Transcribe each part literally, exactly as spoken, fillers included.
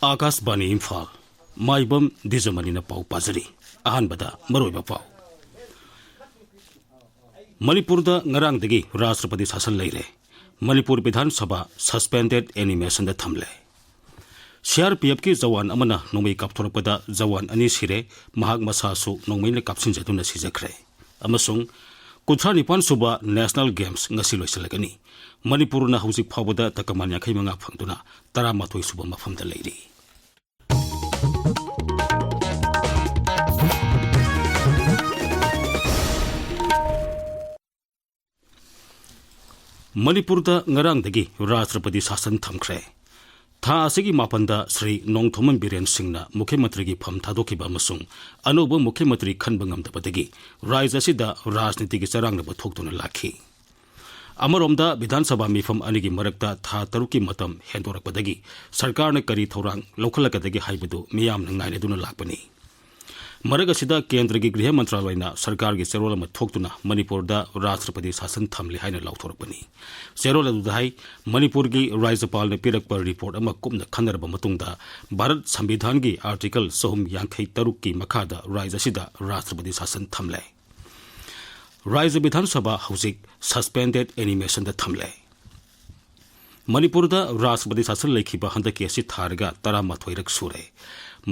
ꯑꯥꯀꯥꯁꯕꯥꯅꯤ ꯏꯝꯐꯥꯜ, ꯃꯥꯏꯕꯝ ꯗꯤꯖꯃꯅꯤꯅ ꯄꯥꯎ ꯄꯥꯖꯔꯤ꯫ ꯑꯍꯥꯟꯕꯗ ꯃꯔꯨꯑꯣꯏꯕ ꯄꯥꯎ꯫ ꯃꯅꯤꯄꯨꯔꯗ ꯉꯔꯥꯡꯗꯒꯤ ꯔꯥꯁꯇ꯭ꯔꯄꯇꯤ ꯁꯥꯁꯟ ꯂꯩꯔꯦ꯫ ꯃꯅꯤꯄꯨꯔ ꯕꯤꯙꯥꯟ ꯁꯚꯥ suspended animationꯗ ꯊꯝꯂꯦ꯫ ꯁꯤ ꯑꯥꯔ ꯄꯤ ꯑꯦꯐꯀꯤ ꯖꯋꯥꯟ ꯑꯃꯅ ꯅꯣꯡꯃꯩ ꯀꯥꯞꯊꯣꯔꯛꯄꯗ ꯖꯋꯥꯟ ꯑꯅꯤ ꯁꯤꯔꯦ, ꯃꯍꯥꯛ ꯃꯁꯥꯁꯨ ꯅꯣꯡꯃꯩꯅ ꯀꯥꯞꯁꯤꯟꯖꯗꯨꯅ ꯁꯤꯖꯈ꯭ꯔꯦ꯫ ꯑꯃꯁꯨꯡ ꯀꯨꯟꯊ꯭ꯔꯥ ꯅꯤꯄꯥꯟ ꯁꯨꯕ National Games ꯉꯁꯤ ꯂꯣꯏꯁꯤꯜꯂꯒꯅꯤ꯫ ꯃꯅꯤꯄꯨꯔꯅ ꯍꯧꯖꯤꯛ ꯐꯥꯎꯕꯗ ꯇꯀꯃꯥꯟ ꯌꯥꯡꯈꯩ ꯃꯉꯥ ꯐꯪꯗꯨꯅ ꯇꯔꯥꯃꯥꯊꯣꯏ ꯁꯨꯕ ꯃꯐꯝꯗ ꯂꯩꯔꯤ꯫ ꯃꯅꯤꯄꯨꯔꯗ ꯉꯔꯥꯡꯗꯒꯤ ꯔꯥꯁꯇ꯭ꯔꯄꯇꯤ ꯁꯥꯁꯟ ꯊꯝꯈ꯭ꯔꯦ꯫ ꯊꯥ ꯑꯁꯤꯒꯤ ꯃꯥꯄꯟꯗ ꯁ꯭ꯔꯤ ꯅꯣꯡꯊꯣꯝꯕꯝ ꯕꯤꯔꯦꯟ ꯁꯤꯡꯅ ꯃꯨꯈ꯭ꯌ ꯃꯟꯇ꯭ꯔꯤꯒꯤ ꯐꯝ ꯊꯥꯗꯣꯛꯈꯤꯕ ꯑꯃꯁꯨꯡ ꯑꯅꯧꯕ ꯃꯨꯈ꯭ꯌ ꯃꯟꯇ꯭ꯔꯤ ꯈꯟꯕ ꯉꯝꯗꯕꯗꯒꯤ ꯔꯥꯖ꯭ꯌ ꯑꯁꯤꯗ ꯔꯥꯖꯅꯤꯇꯤꯒꯤ ꯆꯔꯥꯡꯅꯕ ꯊꯣꯛꯇꯨꯅ ꯂꯥꯛꯈꯤ꯫ ꯑꯃꯔꯣꯝꯗ, ꯕꯤꯙꯥꯟ ꯁꯚꯥ ꯃꯤꯐꯝ ꯑꯅꯤꯒꯤ ꯃꯔꯛꯇ ꯊꯥ ꯇꯔꯨꯛꯀꯤ ꯃꯇꯝ ꯍꯦꯟꯗꯣꯔꯛꯄꯗꯒꯤ ꯁꯔꯀꯥꯔꯅ ꯀꯔꯤ ꯊꯧꯔꯥꯡ ꯂꯧꯈꯠꯂꯛꯀꯗꯒꯦ ꯍꯥꯏꯕꯗꯨ ꯃꯤꯌꯥꯝꯅ ꯉꯥꯏꯅꯗꯨꯅ ꯂꯥꯛꯄꯅꯤ꯫ ꯃꯔꯛ ꯑꯁꯤꯗ, ꯀꯦꯟꯗ꯭ꯔꯒꯤ ꯒ꯭ꯔꯤꯍ ꯃꯟꯇ꯭ꯔꯥꯂꯣꯏꯅ ꯁꯔꯀꯥꯔꯒꯤ ꯆꯦꯔꯣꯜ ꯑꯃ ꯊꯣꯛꯇꯨꯅ ꯃꯅꯤꯄꯨꯔꯗ ꯔꯥꯁꯇ꯭ꯔꯄꯇꯤ ꯁꯥꯁꯟ ꯊꯝꯂꯦ ꯍꯥꯏꯅ ꯂꯥꯎꯊꯣꯔꯛꯄꯅꯤ꯫ ꯆꯦꯔꯣꯜ ꯑꯗꯨꯗ ꯍꯥꯏ, ꯃꯅꯤꯄꯨꯔꯒꯤ ꯔꯥꯖ꯭ꯌꯄꯥꯜꯅ ꯄꯤꯔꯛꯄ ꯔꯤꯄꯣꯔꯠ ꯑꯃ ꯀꯨꯞꯅ ꯈꯟꯅꯔꯕ ꯃꯇꯨꯡꯗ, ꯚꯥꯔꯠ ꯁꯪꯕꯤꯙꯥꯟꯒꯤ ꯑꯥꯔꯇꯤꯀꯜ ꯆꯍꯨꯝ ꯌꯥꯡꯈꯩ ꯇꯔꯨꯛꯀꯤ ꯃꯈꯥꯗ ꯔꯥꯖ꯭ꯌ ꯑꯁꯤꯗ ꯔꯥꯁꯇ꯭ꯔꯄꯇꯤ ꯁꯥꯁꯟ ꯊꯝꯂꯦ꯫ ꯔꯥꯖ꯭ꯌ ꯕꯤꯙꯥꯟ ꯁꯚꯥ ꯍꯧꯖꯤꯛ suspended animationꯗ ꯊꯝꯂꯦ꯫ ꯃꯅꯤꯄꯨꯔꯗ ꯔꯥꯁꯇ꯭ꯔꯄꯇꯤ ꯁꯥꯁꯟ ꯂꯩꯈꯤꯕ ꯍꯟꯗꯛꯀꯤ ꯑꯁꯤ ꯊꯥꯔꯒ ꯇꯔꯥꯃꯥꯊꯣꯏꯔꯛ ꯁꯨꯔꯦ꯫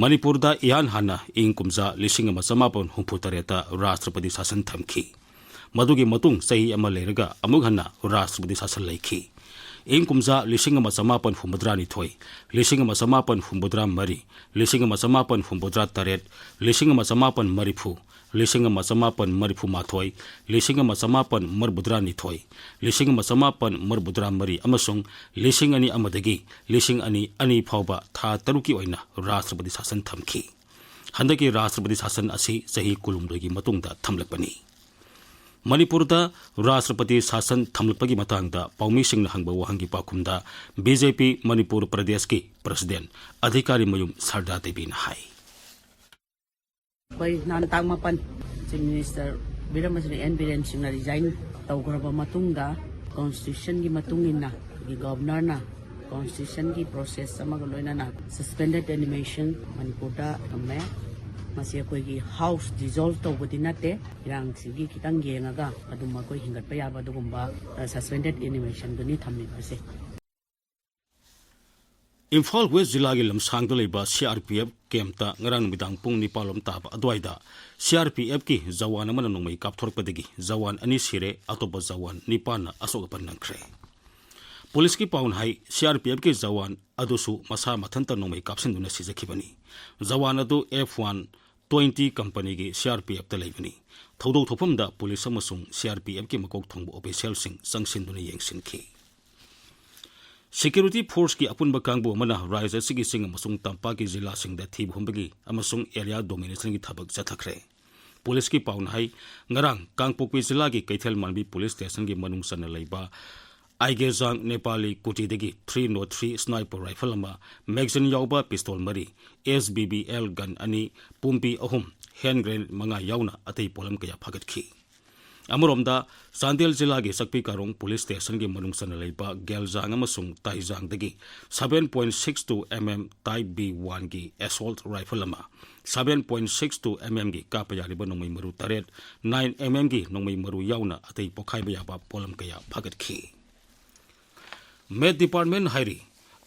ꯃꯅꯤꯄꯨꯔꯗ ꯏꯍꯥꯟ ꯍꯥꯟꯅ ꯏꯪ ꯀꯨꯝꯖꯥ ꯂꯤꯁꯤꯡ ꯑꯃ ꯆꯃꯥꯄꯟ ꯍꯨꯝꯐꯨ ꯇꯔꯦꯠꯇ ꯔꯥꯁꯇ꯭ꯔꯄꯇꯤ ꯁꯥꯁꯟ ꯊꯝꯈꯤ꯫ ꯃꯗꯨꯒꯤ ꯃꯇꯨꯡ ꯆꯍꯤ ꯑꯃ ꯂꯩꯔꯒ ꯑꯃꯨꯛ ꯍꯟꯅ ꯔꯥꯁꯇ꯭ꯔꯄꯇꯤ ꯁꯥꯁꯟ ꯂꯩꯈꯤ꯫ ꯏꯪ ꯀꯨꯝꯖꯥ ꯂꯤꯁꯤꯡ ꯑꯃ ꯆꯃꯥꯄꯟ ꯍꯨꯝꯐꯨꯇꯔꯥ ꯅꯤꯊꯣꯏ, ꯂꯤꯁꯤꯡ ꯑꯃ ꯆꯃꯥꯄꯟ ꯍꯨꯝꯐꯨꯇꯔꯥ ꯃꯔꯤ, ꯂꯤꯁꯤꯡ ꯑꯃ ꯆꯃꯥꯄꯟ ꯍꯨꯝꯐꯨꯇꯔꯥ ꯇꯔꯦꯠ, ꯂꯤꯁꯤꯡ ꯑꯃ ꯆꯃꯥꯄꯟ ꯃꯔꯤꯐꯨ, ꯂꯤꯁꯤꯡ ꯑꯃ ꯆꯃꯥꯄꯟ ꯃꯔꯤꯐꯨ ꯃꯥꯊꯣꯏ, ꯂꯤꯁꯤꯡ ꯑꯃ ꯆꯃꯥꯄꯟ ꯃꯔꯤꯐꯨꯇꯔꯥ ꯅꯤꯊꯣꯏ, ꯂꯤꯁꯤꯡ ꯑꯃ ꯆꯃꯥꯄꯟ ꯃꯔꯤꯐꯨꯇꯔꯥ ꯃꯔꯤ ꯑꯃꯁꯨꯡ ꯂꯤꯁꯤꯡ ꯑꯅꯤ ꯑꯃꯗꯒꯤ ꯂꯤꯁꯤꯡ ꯑꯅꯤ ꯑꯅꯤ ꯐꯥꯎꯕ ꯊꯥ ꯇꯔꯨꯛꯀꯤ ꯑꯣꯏꯅ ꯔꯥꯁꯇ꯭ꯔꯄꯇꯤ ꯁꯥꯁꯟ ꯊꯝꯈꯤ꯫ ꯍꯟꯗꯛꯀꯤ ꯔꯥꯁꯇ꯭ꯔꯄꯇꯤ ꯁꯥꯁꯟ ꯑꯁꯤ ꯆꯍꯤ ꯀꯨꯟꯍꯨꯝꯗꯣꯏꯒꯤ ꯃꯇꯨꯡꯗ ꯊꯝꯂꯛꯄꯅꯤ꯫ ꯃꯅꯤꯄꯨꯔꯗ ꯔꯥꯁꯇ꯭ꯔꯄꯇꯤ ꯁꯥꯁꯟ ꯊꯝꯂꯛꯄꯒꯤ ꯃꯇꯥꯡꯗ ꯄꯥꯎꯃꯤꯁꯤꯡꯅ ꯍꯪꯕ ꯋꯥꯍꯪꯒꯤ ꯄꯥꯎꯈꯨꯝꯗ ꯕꯤ ꯖꯦ ꯄꯤ ꯃꯅꯤꯄꯨꯔ ꯄ꯭ꯔꯗꯦꯁꯀꯤ ꯄ꯭ꯔꯁꯤꯗꯦꯟ ꯑꯙꯤꯀꯥꯔꯤ ꯃꯌꯨꯝ ꯁꯔꯗꯥ ꯗꯦꯕꯤꯅ ꯍꯥꯏ꯫ ꯑꯩꯈꯣꯏ ꯅꯍꯥꯟ ꯇꯥꯡ ꯃꯥꯄꯟ Chief Minister ꯕꯤꯔꯝꯕꯁꯤꯔꯤ ꯑꯦꯟ ꯕꯤꯔꯦꯟ ꯁꯤꯡꯅ resign ꯇꯧꯈ꯭ꯔꯕ ꯃꯇꯨꯡꯗ, constitutionꯒꯤ ꯃꯇꯨꯡ ꯏꯟꯅ ꯑꯩꯈꯣꯏꯒꯤ governorꯅ ꯀꯣꯟꯁꯇꯤꯇ꯭ꯌꯨꯁꯟꯒꯤ ꯄ꯭ꯔꯣꯁꯦꯁ ꯑꯃꯒ ꯂꯣꯏꯅꯅ ꯁꯁꯄꯦꯟꯗꯦꯗ ꯑꯦꯅꯤꯃꯦꯁꯟ ꯃꯅꯤꯄꯨꯔꯗ ꯊꯝꯃꯦ꯫ ꯃꯁꯤ ꯑꯩꯈꯣꯏꯒꯤ ꯍꯥꯎꯁ ꯗꯤꯖꯣꯜꯕ ꯇꯧꯕꯗꯤ ꯅꯠꯇꯦ꯫ ꯏꯔꯥꯡꯁꯤꯒꯤ ꯈꯤꯇꯪ ꯌꯦꯡꯉꯒ ꯑꯗꯨꯝ ꯑꯩꯈꯣꯏ ꯍꯤꯡꯒꯠꯄ ꯌꯥꯕ ꯑꯗꯨꯒꯨꯝꯕ ꯁꯁꯄꯦꯟꯗꯦꯗ ꯑꯦꯅꯤꯃꯦꯁꯟꯗꯨꯅꯤ ꯊꯝꯃꯤꯕ ꯑꯁꯦ꯫ ꯏꯝꯐꯥꯜ ꯋꯦꯁ ꯖꯤꯂꯥꯒꯤ ꯂꯝꯁꯥꯡꯗ ꯂꯩꯕ ꯁꯤ ꯑꯥꯔ ꯄꯤ ꯑꯦꯐ ꯀꯦꯝꯞꯇ ꯉꯔꯥꯡ ꯅꯨꯃꯤꯗꯥꯡ ꯄꯨꯡ ꯅꯤꯄꯥꯜ ꯂꯣꯝ ꯇꯥꯕ ꯑꯗꯨꯋꯥꯏꯗ ꯁꯤ ꯑꯥꯔ ꯄꯤ ꯑꯦꯐꯀꯤ ꯖꯋꯥꯟ ꯑꯃꯅ ꯅꯣꯡꯃꯩ ꯀꯥꯞꯊꯣꯔꯛꯄꯗꯒꯤ ꯖꯋꯥꯟ ꯑꯅꯤ ꯁꯤꯔꯦ, ꯑꯇꯣꯞꯄ ꯖꯋꯥꯟ ꯅꯤꯄꯥꯟꯅ ꯑꯁꯣꯛ ꯑꯄꯟ ꯅꯪꯈ꯭ꯔꯦ꯫ ꯄꯨꯂꯤꯁꯀꯤ ꯄꯥꯎꯅ ꯍꯥꯏ, ꯁꯤ ꯑꯥꯔ ꯄꯤ ꯑꯦꯐꯀꯤ ꯖꯋꯥꯟ ꯑꯗꯨꯁꯨ ꯃꯁꯥ ꯃꯊꯟꯇ ꯅꯣꯡꯃꯩ ꯀꯥꯞꯁꯤꯟꯗꯨꯅ ꯁꯤꯖꯈꯤꯕꯅꯤ꯫ ꯖꯋꯥꯟ ꯑꯗꯨ ꯑꯦꯐ ꯋꯥꯟ ꯇ꯭ꯋꯦꯟꯇꯤ ꯀꯝꯄꯅꯤꯒꯤ ꯁꯤ ꯑꯥꯔ ꯄꯤ ꯑꯦꯐꯇ ꯂꯩꯕꯅꯤ꯫ ꯊꯧꯗꯣꯛ ꯊꯣꯛꯐꯝꯗ ꯄꯨꯂꯤꯁ ꯑꯃꯁꯨꯡ ꯁꯤ ꯑꯥꯔ ꯄꯤ ꯑꯦꯐꯀꯤ ꯃꯀꯣꯛ ꯊꯣꯡꯕ ꯑꯣꯐꯤꯁꯤꯌꯦꯜꯁꯤꯡ ꯆꯪꯁꯤꯟꯗꯨꯅ ꯌꯦꯡꯁꯤꯟꯈꯤ꯫ ꯁꯦꯀ꯭ꯌꯨꯔꯤꯇꯤ ꯐꯣꯔꯁꯀꯤ ꯑꯄꯨꯟꯕ ꯀꯥꯡꯕꯨ ꯑꯃꯅ ꯔꯥꯖ꯭ꯌ ꯑꯁꯤꯒꯤ ꯆꯤꯡ ꯑꯃꯁꯨꯡ ꯇꯝꯄꯥꯛꯀꯤ ꯖꯤꯂꯥꯁꯤꯡꯗ ꯊꯤꯕ ꯍꯨꯝꯕꯒꯤ ꯑꯃꯁꯨꯡ ꯑꯦꯔꯤꯌꯥ ꯗꯣꯃꯤꯅꯦꯁꯟꯒꯤ ꯊꯕꯛ ꯆꯠꯊꯈ꯭ꯔꯦ꯫ ꯄꯨꯂꯤꯁꯀꯤ ꯄꯥꯎꯅ ꯍꯥꯏ, ꯉꯔꯥꯡ ꯀꯥꯡꯄꯣꯛꯄꯤ ꯖꯤꯂꯥꯒꯤ ꯀꯩꯊꯦꯜ ꯃꯥꯟꯕꯤ ꯄꯨꯂꯤꯁ ꯁ꯭ꯇꯦꯁꯟꯒꯤ ꯃꯅꯨꯡ ꯆꯟꯅ ꯂꯩꯕ ꯑꯥꯏꯒꯦꯖꯥꯡ ꯅꯦꯄꯥꯂꯤ ꯀꯨꯇꯤꯗꯒꯤ three not three sniper rifle ꯑꯃ, ꯃꯦꯒꯖꯤꯟ ꯌꯥꯎꯕ ꯄꯤꯁꯇꯣꯜ ꯃꯔꯤ, S B B L gun ꯑꯅꯤ, ꯄꯨꯝꯄꯤ ꯑꯍꯨꯝ, ꯍꯦꯟ ꯒ꯭ꯔꯦꯅꯦꯗ ꯃꯉꯥ ꯌꯥꯎꯅ ꯑꯇꯩ ꯄꯣꯠꯂꯝ ꯀꯌꯥ ꯐꯥꯒꯠꯈꯤ꯫ ꯑꯃꯔꯣꯝꯗ, ꯆꯥꯟꯗꯦꯜ ꯖꯤꯂꯥꯒꯤ ꯆꯛꯄꯤ ꯀꯥꯔꯣꯡ ꯄꯨꯂꯤꯁ ꯁ꯭ꯇꯦꯁꯟꯒꯤ ꯃꯅꯨꯡ ꯆꯟꯅ ꯂꯩꯕ ꯒꯦꯜꯖꯥꯡ ꯑꯃꯁꯨꯡ ꯇꯥꯏꯖꯥꯡꯗꯒꯤ seven point six two M M Type B one ꯒꯤ assault rifle ꯑꯃ, seven point six two M M ꯒꯤ ꯀꯥꯞꯄ ꯌꯥꯔꯤꯕ ꯅꯣꯡꯃꯩ ꯃꯔꯨ ꯇꯔꯦꯠ, nine M M ꯒꯤ ꯅꯣꯡꯃꯩ ꯃꯔꯨ ꯌꯥꯎꯅ ꯑꯇꯩ ꯄꯣꯈꯥꯏꯕ ꯌꯥꯕ ꯄꯣꯠꯂꯝ ꯀꯌꯥ ꯐꯥꯒꯠꯈꯤ꯫ ꯃꯦꯠ ꯗꯤꯄꯥꯔꯠꯃꯦꯟ ꯍꯥꯏꯔꯤ,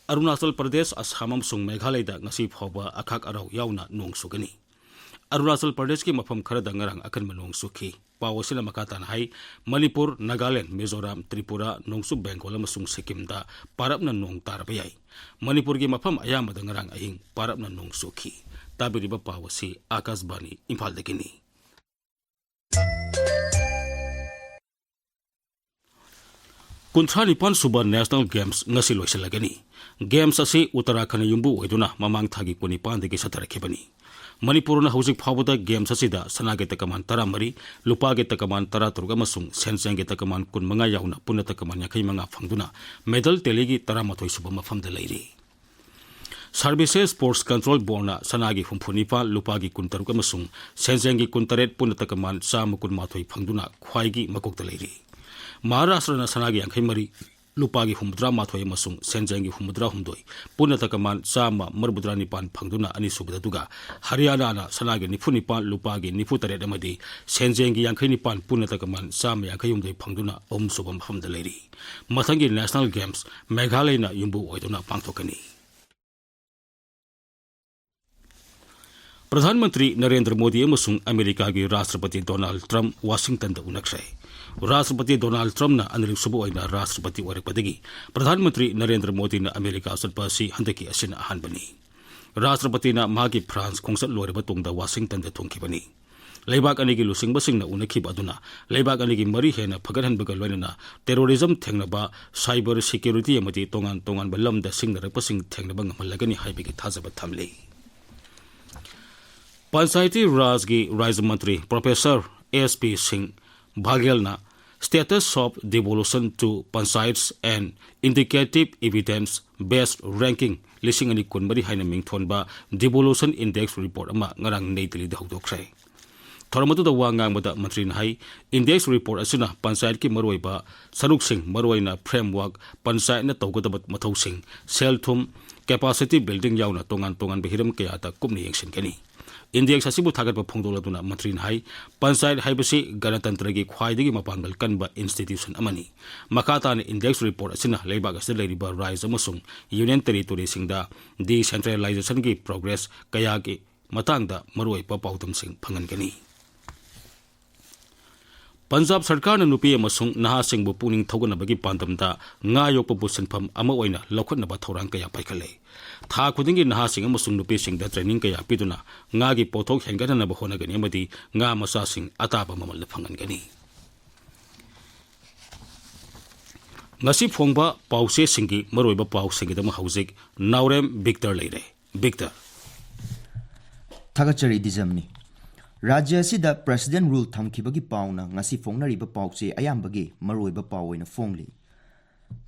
ꯑꯔꯨꯅꯥꯆꯜ ꯄ꯭ꯔꯗꯦꯁ, ꯑꯁꯥꯝ ꯑꯃꯁꯨꯡ ꯃꯦꯘꯥꯂꯌꯗ ꯉꯁꯤ ꯐꯥꯎꯕ ꯑꯈꯥꯛ ꯑꯔꯥꯎ ꯌꯥꯎꯅ ꯅꯣꯡ ꯆꯨꯒꯅꯤ꯫ ꯑꯔꯨꯅꯥꯆꯜ ꯄ꯭ꯔꯗꯦꯁꯀꯤ ꯃꯐꯝ ꯈꯔꯗ ꯉꯔꯥꯡ ꯑꯀꯟꯕ ꯅꯣꯡ ꯆꯨꯈꯤ꯫ ꯄꯥꯎ ꯑꯁꯤꯅ ꯃꯈꯥ ꯇꯥꯅ ꯍꯥꯏ, ꯃꯅꯤꯄꯨꯔ, ꯅꯥꯒꯥꯂꯦꯟ, ꯃꯤꯖꯣꯔꯥꯝ, ꯇ꯭ꯔꯤꯄꯨꯔꯥ, ꯅꯣꯡꯆꯨꯞ ꯕꯦꯡꯒꯣꯜ ꯑꯃꯁꯨꯡ ꯁꯤꯛꯀꯤꯝꯗ ꯄꯥꯔꯞꯅ ꯅꯣꯡ ꯇꯥꯔꯕ ꯌꯥꯏ꯫ ꯃꯅꯤꯄꯨꯔꯒꯤ ꯃꯐꯝ ꯑꯌꯥꯝꯕꯗ ꯉꯔꯥꯡ ꯑꯍꯤꯡ ꯄꯥꯔꯞꯅ ꯅꯣꯡ ꯆꯨꯈꯤ꯫ ꯇꯥꯕꯤꯔꯤꯕ ꯄꯥꯎ ꯑꯁꯤ ꯑꯥꯀꯥꯁꯕꯥꯅꯤ ꯏꯝꯐꯥꯜꯗꯒꯤꯅꯤ꯫ ꯀꯨꯟꯊ꯭ꯔꯥ ꯅꯤꯄꯥꯟ ꯁꯨꯕ ꯅꯦꯁꯅꯦꯜ ꯒꯦꯝꯁ ꯉꯁꯤ ꯂꯣꯏꯁꯤꯜꯂꯒꯅꯤ꯫ ꯒꯦꯝꯁ ꯑꯁꯤ ꯎꯠꯇꯔꯥꯈꯟꯗ ꯌꯨꯝꯕꯨ ꯑꯣꯏꯗꯨꯅ ꯃꯃꯥꯡ ꯊꯥꯒꯤ ꯀꯨꯟꯅꯤꯄꯥꯟꯗꯒꯤ ꯆꯠꯊꯔꯛꯈꯤꯕꯅꯤ꯫ ꯃꯅꯤꯄꯨꯔꯅ ꯍꯧꯖꯤꯛ ꯐꯥꯎꯕꯗ ꯒꯦꯝꯁ ꯑꯁꯤꯗ ꯁꯅꯥꯒꯤ ꯇꯀꯃꯥꯟ ꯇꯔꯥꯃꯔꯤ, ꯂꯨꯄꯥꯒꯤ ꯇꯀꯃꯥꯟ ꯇꯔꯥꯇꯔꯨꯛ ꯑꯃꯁꯨꯡ ꯁꯦꯟꯖꯦꯡꯒꯤ ꯇꯀꯃꯥꯟ ꯀꯨꯟꯃꯉꯥ ꯌꯥꯎꯅ ꯄꯨꯟꯅ ꯇꯀꯃꯥꯟ ꯌꯥꯡꯈꯩ ꯃꯉꯥ ꯐꯪꯗꯨꯅ ꯃꯦꯗꯜ ꯇꯦꯂꯤꯒꯤ ꯇꯔꯥꯃꯥꯊꯣꯏ ꯁꯨꯕ ꯃꯐꯝꯗ ꯂꯩꯔꯤ꯫ ꯁꯔꯚꯤꯁꯦꯁ ꯁ꯭ꯄꯣꯔꯠꯁ ꯀꯟꯇ꯭ꯔꯣꯜ ꯕꯣꯔꯗꯅ ꯁꯅꯥꯒꯤ ꯍꯨꯝꯐꯨ ꯅꯤꯄꯥꯟ, ꯂꯨꯄꯥꯒꯤ ꯀꯨꯟꯇꯔꯨꯛ ꯑꯃꯁꯨꯡ ꯁꯦꯟꯖꯦꯡꯒꯤ ꯀꯨꯟꯇꯔꯦꯠ, ꯄꯨꯟꯅ ꯇꯀꯃꯥꯟ ꯆꯥꯝꯃ ꯀꯨꯟꯃꯥꯊꯣꯏ ꯐꯪꯗꯨꯅ ꯈ꯭ꯋꯥꯏꯒꯤ ꯃꯀꯣꯛꯇ ꯂꯩꯔꯤ꯫ ꯃꯍꯥꯔꯥꯁꯇ꯭ꯔꯅ ꯁꯅꯥꯒꯤ ꯌꯥꯡꯈꯩ ꯃꯔꯤ, ꯂꯨꯄꯥꯒꯤ ꯍꯨꯝꯐꯨꯇꯔꯥ ꯃꯥꯊꯣꯏ ꯑꯃꯁꯨꯡ ꯁꯦꯟꯖꯦꯡꯒꯤ ꯍꯨꯝꯐꯨꯇꯔꯥ ꯍꯨꯝꯗꯣꯏ, ꯄꯨꯟꯅ ꯇꯀꯃꯥꯟ ꯆꯥꯝꯃ ꯃꯔꯤꯐꯨꯇꯔꯥ ꯅꯤꯄꯥꯟ ꯐꯪꯗꯨꯅ ꯑꯅꯤꯁꯨꯕꯗ, ꯑꯗꯨꯒ ꯍꯔꯤꯌꯥꯅꯥꯅ ꯁꯅꯥꯒꯤ ꯅꯤꯐꯨ ꯅꯤꯄꯥꯟ, ꯂꯨꯄꯥꯒꯤ ꯅꯤꯐꯨ ꯇꯔꯦꯠ ꯑꯃꯗꯤ ꯁꯦꯟꯖꯦꯡꯒꯤ ꯌꯥꯡꯈꯩ ꯅꯤꯄꯥꯟ, ꯄꯨꯟꯅ ꯇꯀꯃꯥꯟ ꯆꯥꯝꯃ ꯌꯥꯡꯈꯩ ꯍꯨꯝꯗꯣꯏ ꯐꯪꯗꯨꯅ ꯑꯍꯨꯝꯁꯨꯕ ꯃꯐꯝꯗ ꯂꯩꯔꯤ꯫ ꯃꯊꯪꯒꯤ National Games ꯃꯦꯘꯥꯂꯌꯅ ꯌꯨꯝꯕꯨ ꯑꯣꯏꯗꯨꯅ ꯄꯥꯡꯊꯣꯛꯀꯅꯤ꯫ ꯄ꯭ꯔꯙꯥꯟ ꯃꯟꯇ꯭ꯔꯤ ꯅꯔꯦꯟꯗ꯭ꯔ ꯃꯣꯗꯤ ꯑꯃꯁꯨꯡ ꯑꯃꯦꯔꯤꯀꯥꯒꯤ ꯔꯥꯁꯇ꯭ꯔꯄꯇꯤ ꯗꯣꯅꯥꯜꯗ ꯇ꯭ꯔꯝꯞ ꯋꯥꯁꯤꯡꯇꯟꯗ ꯎꯅꯈ꯭ꯔꯦ꯫ ꯔꯥꯁꯇ꯭ꯔꯄꯇꯤ ꯗꯣꯅꯥꯜꯗ ꯇ꯭ꯔꯝꯞꯅ ꯑꯅꯤꯔꯛꯁꯨꯕ ꯑꯣꯏꯅ ꯔꯥꯁꯇ꯭ꯔꯄꯇꯤ ꯑꯣꯏꯔꯛꯄꯗꯒꯤ ꯄ꯭ꯔꯙꯥꯟ ꯃꯟꯇ꯭ꯔꯤ ꯅꯔꯦꯟꯗ꯭ꯔ ꯃꯣꯗꯤꯅ ꯑꯃꯦꯔꯤꯀꯥ ꯆꯠꯄ ꯑꯁꯤ ꯍꯟꯗꯛꯀꯤ ꯑꯁꯤꯅ ꯑꯍꯥꯟꯕꯅꯤ꯫ ꯔꯥꯁꯇ꯭ꯔꯄꯇꯤꯅ ꯃꯍꯥꯛꯀꯤ ꯐ꯭ꯔꯥꯟꯁ ꯈꯣꯡꯆꯠ ꯂꯣꯏꯔꯕ ꯇꯨꯡꯗ ꯋꯥꯁꯤꯡꯇꯟꯗ ꯊꯨꯡꯈꯤꯕꯅꯤ꯫ ꯂꯩꯕꯥꯛ ꯑꯅꯤꯒꯤ ꯂꯨꯆꯤꯡꯕꯁꯤꯡꯅ ꯎꯅꯈꯤꯕ ꯑꯗꯨꯅ ꯂꯩꯕꯥꯛ ꯑꯅꯤꯒꯤ ꯃꯔꯤ ꯍꯦꯟꯅ ꯐꯒꯠꯍꯟꯕꯒ ꯂꯣꯏꯅꯅ terrorism ꯊꯦꯡꯅꯕ, cyber security ꯑꯃꯗꯤ ꯇꯣꯉꯥꯟ ꯇꯣꯉꯥꯟꯕ ꯂꯝꯗ ꯁꯤꯡꯅꯔꯛꯄꯁꯤꯡ ꯊꯦꯡꯅꯕ ꯉꯝꯍꯜꯂꯒꯅꯤ ꯍꯥꯏꯕꯒꯤ ꯊꯥꯖꯕ ꯊꯝꯂꯤ꯫ ꯄꯟꯆꯥꯌꯇꯤ ꯔꯥꯖꯒꯤ ꯔꯥꯖ꯭ꯌ ꯃꯟꯇ꯭ꯔꯤ Professor S P Singh Baghel ꯅ Status of Devolution to Panchayats and Indicative Evidence Based Ranking ꯂꯤꯁꯤꯡ ꯑꯅꯤ ꯀꯨꯟꯃꯔꯤ ꯍꯥꯏꯅ ꯃꯤꯡꯊꯣꯟꯕ Devolution Index Report ꯑꯃ ꯉꯔꯥꯡ ꯅꯩ ꯗꯤꯜꯂꯤꯗ ꯍꯧꯗꯣꯛꯈ꯭ꯔꯦ꯫ ꯊꯧꯔꯝ ꯑꯗꯨꯗ ꯋꯥ ꯉꯥꯡꯕꯗ ꯃꯟꯇ꯭ꯔꯤꯅ ꯍꯥꯏ, Index Report ꯑꯁꯤꯅ ꯄꯟꯆꯥꯌꯠꯀꯤ ꯃꯔꯨꯑꯣꯏꯕ ꯁꯔꯨꯛꯁꯤꯡ, ꯃꯔꯨꯑꯣꯏꯅ framework, ꯄꯟꯆꯥꯌꯠꯅ ꯇꯧꯒꯗꯕ ꯃꯊꯧꯁꯤꯡ, ꯁꯦꯜ ꯊꯨꯝ, capacity building ꯌꯥꯎꯅ ꯇꯣꯉꯥꯟ ꯇꯣꯉꯥꯟꯕ ꯍꯤꯔꯝ ꯀꯌꯥꯗ ꯀꯨꯞꯅ ꯌꯦꯡꯁꯤꯟꯒꯅꯤ꯫ Index ꯑꯁꯤꯕꯨ ꯊꯥꯒꯠꯄ ꯐꯣꯡꯗꯣꯛꯂꯗꯨꯅ ꯃꯟꯇ꯭ꯔꯤꯅ ꯍꯥꯏ, ꯄꯟꯆꯥꯌꯠ ꯍꯥꯏꯕꯁꯤ ꯒꯅꯇꯟꯇ꯭ꯔꯒꯤ ꯈ꯭ꯋꯥꯏꯗꯒꯤ ꯃꯄꯥꯡꯒꯜ ꯀꯟꯕ institution ꯑꯃꯅꯤ꯫ ꯃꯈꯥ ꯇꯥꯅ Index Report ꯑꯁꯤꯅ ꯂꯩꯕꯥꯛ ꯑꯁꯤꯗ ꯂꯩꯔꯤꯕ ꯔꯥꯖ꯭ꯌ ꯑꯃꯁꯨꯡ union territoryꯁꯤꯡꯗ decentralizationꯒꯤ progress ꯀꯌꯥꯒꯤ ꯃꯇꯥꯡꯗ ꯃꯔꯨꯑꯣꯏꯕ ꯄꯥꯎꯗꯝꯁꯤꯡ ꯐꯪꯍꯟꯒꯅꯤ꯫ ꯄꯟꯖꯥꯕ ꯁꯔꯀꯥꯔꯅ ꯅꯨꯄꯤ ꯑꯃꯁꯨꯡ ꯅꯍꯥꯁꯤꯡꯕꯨ ꯄꯨꯛꯅꯤꯡ ꯊꯧꯒꯠꯅꯕꯒꯤ ꯄꯥꯟꯗꯝꯗ ꯉꯥ ꯌꯣꯛꯄꯕꯨ ꯁꯤꯟꯐꯝ ꯑꯃ ꯑꯣꯏꯅ ꯂꯧꯈꯠꯅꯕ ꯊꯧꯔꯥꯡ ꯀꯌꯥ ꯄꯥꯏꯈꯠꯂꯦ꯫ ꯊꯥ ꯈꯨꯗꯤꯡꯒꯤ ꯅꯍꯥꯁꯤꯡ ꯑꯃꯁꯨꯡ ꯅꯨꯄꯤꯁꯤꯡꯗ training ꯀꯌꯥ ꯄꯤꯗꯨꯅ ꯉꯥꯒꯤ ꯄꯣꯠꯊꯣꯛ ꯍꯦꯟꯒꯠꯍꯟꯅꯕ ꯍꯣꯠꯅꯒꯅꯤ ꯑꯃꯗꯤ ꯉꯥ ꯃꯆꯥꯁꯤꯡ ꯑꯇꯥꯕ ꯃꯃꯜꯗ ꯐꯪꯍꯟꯒꯅꯤ꯫ ꯉꯁꯤ ꯐꯣꯡꯕ ꯄꯥꯎꯆꯦꯁꯤꯡꯒꯤ ꯃꯔꯨꯑꯣꯏꯕ ꯄꯥꯎꯁꯤꯡꯒꯤꯗꯃꯛ ꯍꯧꯖꯤꯛ ꯅꯥꯎꯔꯦꯝ ꯕꯤꯛꯇꯔ ꯂꯩꯔꯦ꯫ ꯕꯤꯛꯇꯔ꯫ ꯊꯥꯒꯠꯆꯔꯤ ꯗꯤꯖꯝꯅꯤ꯫ ꯔꯥꯖ꯭ꯌ ꯑꯁꯤꯗ President Rule ꯊꯝꯈꯤꯕꯒꯤ ꯄꯥꯎꯅ ꯉꯁꯤ ꯐꯣꯡꯅꯔꯤꯕ ꯄꯥꯎꯆꯦ ꯑꯌꯥꯝꯕꯒꯤ ꯃꯔꯨꯑꯣꯏꯕ ꯄꯥꯎ ꯑꯣꯏꯅ ꯐꯣꯡꯂꯤ꯫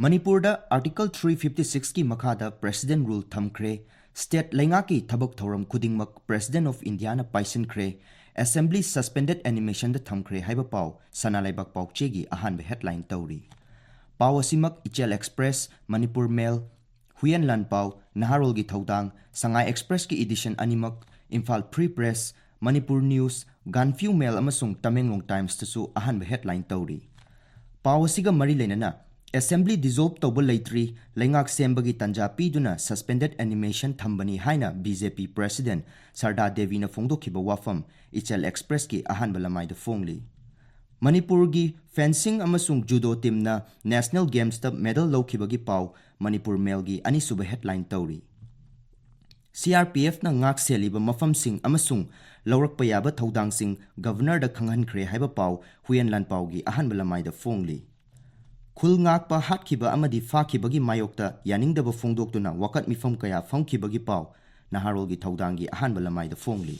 ꯃꯅꯤꯄꯨꯔꯗ Article three fifty sixꯀꯤ ꯃꯈꯥꯗ President Rule ꯊꯝꯈ꯭ꯔꯦ꯫ State ꯂꯩꯉꯥꯛꯀꯤ ꯊꯕꯛ ꯊꯧꯔꯝ ꯈꯨꯗꯤꯡꯃꯛ President of Indiaꯅ ꯄꯥꯏꯁꯤꯟꯈ꯭ꯔꯦ꯫ Assembly suspended animationꯗ ꯊꯝꯈ꯭ꯔꯦ ꯍꯥꯏꯕ ꯄꯥꯎ ꯁꯅꯥ ꯂꯩꯕꯥꯛ ꯄꯥꯎꯆꯦꯒꯤ ꯑꯍꯥꯟꯕ headline ꯇꯧꯔꯤ꯫ ꯄꯥꯎ ꯑꯁꯤꯃꯛ ꯏꯆꯦꯜ ꯑꯦꯛꯁꯄ꯭ꯔꯦꯁ, ꯃꯅꯤꯄꯨꯔ ꯃꯦꯜ, ꯍꯨꯏꯌꯦꯟ ꯂꯥꯟꯄꯥꯎ, ꯅꯍꯥꯔꯣꯜꯒꯤ ꯊꯧꯗꯥꯡ, ꯁꯉꯥꯏ ꯑꯦꯛꯁꯄ꯭ꯔꯦꯁꯀꯤ ꯏꯗꯤꯁꯟ ꯑꯅꯤꯃꯛ, Imphal free press, Manipur news, ꯒꯥꯟꯐ꯭ꯌꯨ ꯃꯦꯜ ꯑꯃꯁꯨꯡ ꯇꯃꯦꯡꯂꯣꯡ ꯇꯥꯏꯝꯁꯇꯁꯨ ꯑꯍꯥꯟꯕ ꯍꯦꯗꯂꯥꯏꯟ ꯇꯧꯔꯤ꯫ ꯄꯥꯎ ꯑꯁꯤꯒ ꯃꯔꯤ ꯂꯩꯅꯅ, ꯑꯦꯁꯦꯝꯕ꯭ꯂꯤ ꯗꯤꯖꯣꯜꯕ ꯇꯧꯕ ꯂꯩꯇ꯭ꯔꯤ, ꯂꯩꯉꯥꯛ ꯁꯦꯝꯕꯒꯤ ꯇꯥꯟꯖꯥ ꯄꯤꯗꯨꯅ ꯁꯁꯄꯦꯟꯗꯦꯗ ꯑꯦꯅꯤꯃꯦꯁꯟ ꯊꯝꯕꯅꯤ ꯍꯥꯏꯅ ꯕꯤ ꯖꯦ ꯄꯤ ꯄ꯭ꯔꯦꯁꯤꯗꯦꯟꯠ ꯁꯔꯗꯥ ꯗꯦꯕꯤꯅ ꯐꯣꯡꯗꯣꯛꯈꯤꯕ ꯋꯥꯐꯝ ꯏꯆꯦꯜ ꯑꯦꯛꯁꯄ꯭ꯔꯦꯁꯀꯤ ꯑꯍꯥꯟꯕ ꯂꯃꯥꯏꯗ ꯐꯣꯡꯂꯤ꯫ ꯃꯅꯤꯄꯨꯔꯒꯤ ꯐꯦꯟꯁꯤꯡ ꯑꯃꯁꯨꯡ ꯖꯨꯗꯣ ꯇꯤꯝꯅ ꯅꯦꯁꯅꯦꯜ ꯒꯦꯝꯁꯇ ꯃꯦꯗꯜ ꯂꯧꯈꯤꯕꯒꯤ ꯄꯥꯎ ꯃꯅꯤꯄꯨꯔ ꯃꯦꯜꯒꯤ ꯑꯅꯤꯁꯨꯕ ꯍꯦꯗꯂꯥꯏꯟ ꯇꯧꯔꯤ꯫ ꯁꯤ ꯑꯥꯔ ꯄꯤ ꯑꯦꯐꯅ ꯉꯥꯛ ꯁꯦꯜꯂꯤꯕ ꯃꯐꯝꯁꯤꯡ ꯑꯃꯁꯨꯡ ꯂꯧꯔꯛꯄ ꯌꯥꯕ ꯊꯧꯗꯥꯡꯁꯤꯡ ꯒꯕꯔꯅꯔꯗ ꯈꯪꯍꯟꯈ꯭ꯔꯦ ꯍꯥꯏꯕ ꯄꯥꯎ ꯍꯨꯏꯌꯦꯟ ꯂꯥꯟꯄꯥꯎꯒꯤ ꯑꯍꯥꯟꯕ ꯂꯃꯥꯏꯗ ꯐꯣꯡꯂꯤ꯫ ꯈꯨꯜ ꯉꯥꯛꯄ ꯍꯥꯠꯈꯤꯕ ꯑꯃꯗꯤ ꯐꯥꯈꯤꯕꯒꯤ ꯃꯥꯌꯣꯛꯇ ꯌꯥꯅꯤꯡꯗꯕ ꯐꯣꯡꯗꯣꯛꯇꯨꯅ ꯋꯥꯀꯠ ꯃꯤꯐꯝ ꯀꯌꯥ ꯐꯝꯈꯤꯕꯒꯤ ꯄꯥꯎ ꯅꯍꯥꯔꯣꯜꯒꯤ ꯊꯧꯗꯥꯡꯒꯤ ꯑꯍꯥꯟꯕ ꯂꯃꯥꯏꯗ ꯐꯣꯡꯂꯤ꯫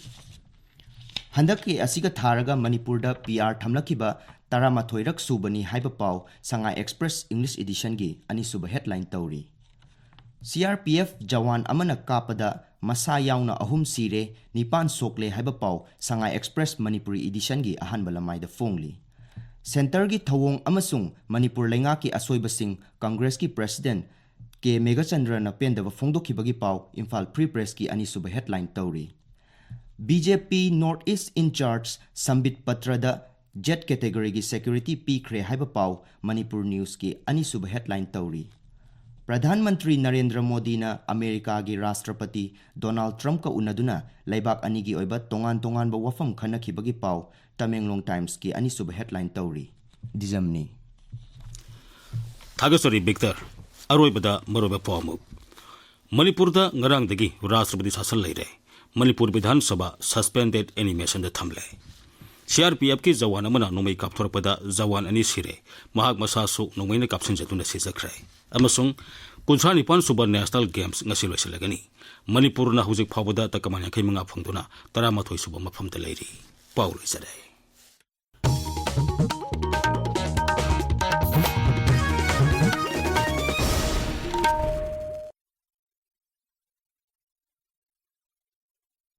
ꯍꯟꯗꯛꯀꯤ ꯑꯁꯤꯒ ꯊꯥꯔꯒ ꯃꯅꯤꯄꯨꯔꯗ ꯄꯤ ꯑꯥꯔ ꯊꯝꯂꯛꯈꯤꯕ ꯇꯔꯥꯃꯥꯊꯣꯏꯔꯛ ꯁꯨꯕꯅꯤ ꯍꯥꯏꯕ ꯄꯥꯎ ꯁꯉꯥꯏ ꯑꯦꯛꯁꯄ꯭ꯔꯦꯁ ꯏꯪꯂꯤꯁ ꯏꯗꯤꯁꯟꯒꯤ ꯑꯅꯤꯁꯨꯕ ꯍꯦꯗꯂꯥꯏꯟ ꯇꯧꯔꯤ꯫ C R P F Jawan ꯑꯃꯅ ꯀꯥꯞꯄꯗ ꯃꯁꯥ ꯌꯥꯎꯅ ꯑꯍꯨꯝ ꯁꯤꯔꯦ, ꯅꯤꯄꯥꯟ ꯁꯣꯛꯂꯦ ꯍꯥꯏꯕ ꯄꯥꯎ ꯁꯉꯥꯏ ꯑꯦꯛꯁꯄ꯭ꯔꯦꯁ ꯃꯅꯤꯄꯨꯔꯤ ꯏꯗꯤꯁꯟꯒꯤ ꯑꯍꯥꯟꯕ ꯂꯃꯥꯏꯗ ꯐꯣꯡꯂꯤ꯫ ꯁꯦꯟꯇꯔꯒꯤ ꯊꯧꯑꯣꯡ ꯑꯃꯁꯨꯡ ꯃꯅꯤꯄꯨꯔ ꯂꯩꯉꯥꯛꯀꯤ ꯑꯁꯣꯏꯕꯁꯤꯡ ꯀꯪꯒ꯭ꯔꯦꯁꯀꯤ ꯄ꯭ꯔꯦꯁꯤꯗꯦꯟꯠ ꯀꯦ ꯃꯦꯘꯆꯟꯗ꯭ꯔꯅ ꯄꯦꯟꯗꯕ ꯐꯣꯡꯗꯣꯛꯈꯤꯕꯒꯤ ꯄꯥꯎ ꯏꯝꯐꯥꯜ ꯐ꯭ꯔꯤ ꯄ꯭ꯔꯦꯁꯀꯤ ꯑꯅꯤꯁꯨꯕ ꯍꯦꯗꯂꯥꯏꯟ ꯇꯧꯔꯤ꯫ B J P north east incharge Sambit ꯄꯇ꯭ꯔꯗ ꯖꯦꯗ ꯀꯦꯇꯦꯒꯣꯔꯤꯒꯤ ꯁꯦꯀ꯭ꯌꯨꯔꯤꯇꯤ ꯄꯤꯈ꯭ꯔꯦ ꯍꯥꯏꯕ ꯄꯥꯎ ꯃꯅꯤꯄꯨꯔ ꯅ꯭ꯌꯨꯁꯀꯤ ꯑꯅꯤꯁꯨꯕ ꯍꯦꯗꯂꯥꯏꯟ ꯇꯧꯔꯤ꯫ ꯄ꯭ꯔꯙꯥꯟ ꯃꯟꯇ꯭ꯔꯤ ꯅꯔꯦꯟꯗ꯭ꯔ ꯃꯣꯗꯤꯅ ꯑꯃꯦꯔꯤꯀꯥꯒꯤ ꯔꯥꯁꯇ꯭ꯔꯄꯇꯤ ꯗꯣꯅꯥꯜꯗ ꯇ꯭ꯔꯝꯞꯀ ꯎꯅꯗꯨꯅ ꯂꯩꯕꯥꯛ ꯑꯅꯤꯒꯤ ꯑꯣꯏꯕ ꯇꯣꯉꯥꯟ ꯇꯣꯉꯥꯟꯕ ꯋꯥꯐꯝ ꯈꯟꯅꯈꯤꯕꯒꯤ ꯄꯥꯎ ꯇꯃꯦꯡꯂꯣꯡ ꯇꯥꯏꯝꯁꯀꯤ ꯑꯅꯤꯁꯨꯕ ꯍꯦꯗꯂꯥꯏꯟ ꯇꯧꯔꯤ꯫ ꯗꯤꯖꯝꯅꯤ꯫ ꯊꯥꯒꯠꯆꯔꯤ ꯕꯤꯛꯇꯔ꯫ ꯑꯔꯣꯏꯕꯗ ꯃꯔꯨꯑꯣꯏꯕ ꯄꯥꯎ ꯑꯃꯨꯛ꯫ ꯃꯅꯤꯄꯨꯔꯗ ꯉꯔꯥꯡꯗꯒꯤ ꯔꯥꯁꯇ꯭ꯔꯄꯇꯤ ꯁꯥꯁꯟ ꯂꯩꯔꯦ꯫ ꯃꯅꯤꯄꯨꯔ ꯕꯤꯙꯥꯟ ꯁꯚꯥ ꯁꯁꯄꯦꯟꯗꯦꯗ ꯑꯦꯅꯤꯃꯦꯁꯟꯗ ꯊꯝꯂꯦ꯫ ꯁꯤ ꯑꯥꯔ ꯄꯤ ꯑꯦꯐꯀꯤ ꯖꯋꯥꯟ ꯑꯃꯅ ꯅꯣꯡꯃꯩ ꯀꯥꯞꯊꯣꯔꯛꯄꯗ ꯖꯋꯥꯟ ꯑꯅꯤ ꯁꯤꯔꯦ꯫ ꯃꯍꯥꯛ ꯃꯁꯥꯁꯨ ꯅꯣꯡꯃꯩꯅ ꯀꯥꯞꯁꯤꯟꯖꯗꯨꯅ ꯁꯤꯖꯈ꯭ꯔꯦ꯫ ꯑꯃꯁꯨꯡ ꯀꯨꯟꯊ꯭ꯔꯥ ꯅꯤꯄꯥꯟ ꯁꯨꯕ ꯅꯦꯁꯅꯦꯜ ꯒꯦꯝꯁ ꯉꯁꯤ ꯂꯣꯏꯁꯤꯜꯂꯒꯅꯤ꯫ ꯃꯅꯤꯄꯨꯔꯅ ꯍꯧꯖꯤꯛ ꯐꯥꯎꯕꯗ ꯇꯀꯃꯥꯟ ꯌꯥꯡꯈꯩ ꯃꯉꯥ ꯐꯪꯗꯨꯅ ꯇꯔꯥꯃꯥꯊꯣꯏ ꯁꯨꯕ ꯃꯐꯝꯗ ꯂꯩꯔꯤ꯫ ꯄꯥꯎ ꯂꯣꯏꯖꯔꯦ꯫